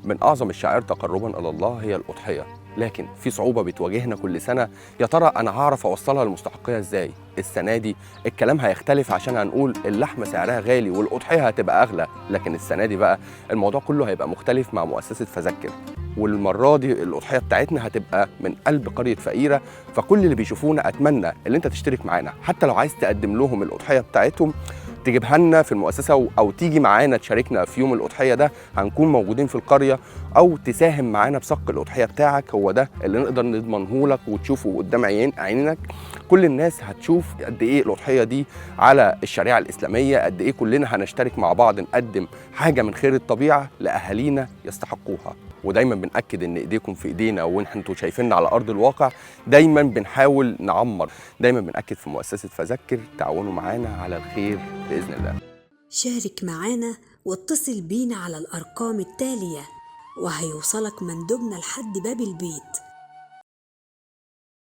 من أعظم الشعائر تقربا إلى الله هي الأضحية، لكن في صعوبة بتواجهنا كل سنة. يا ترى أنا هعرف أوصلها للمستحقية إزاي؟ السنة دي الكلام هيختلف، عشان هنقول اللحمة سعرها غالي والأضحية هتبقى أغلى، لكن السنة دي بقى الموضوع كله هيبقى مختلف مع مؤسسة فذكر. والمرة دي الأضحية بتاعتنا هتبقى من قلب قرية فقيرة، فكل اللي بيشوفونا أتمنى اللي أنت تشترك معانا، حتى لو عايز تقدم لهم الأضحية بتاعتهم تجيبها لنا في المؤسسة، أو تيجي معانا تشاركنا في يوم الأضحية ده، هنكون موجودين في القرية، أو تساهم معانا بصك الأضحية بتاعك. هو ده اللي نقدر نضمنه لك وتشوفه قدام عينك. كل الناس هتشوف قد إيه الأضحية دي على الشريعة الإسلامية، قد إيه كلنا هنشترك مع بعض نقدم حاجة من خير الطبيعة لأهالينا يستحقوها. ودايما بنأكد إن إيديكم في إيدينا، وإنتوا شايفيننا على أرض الواقع دايما بنحاول نعمر، دايما بنأكد في مؤسسة فذكر تعاونوا معانا على الخير بإذن الله. شارك معانا واتصل بينا على الأرقام التالية، وهيوصلك مندوبنا لحد باب البيت.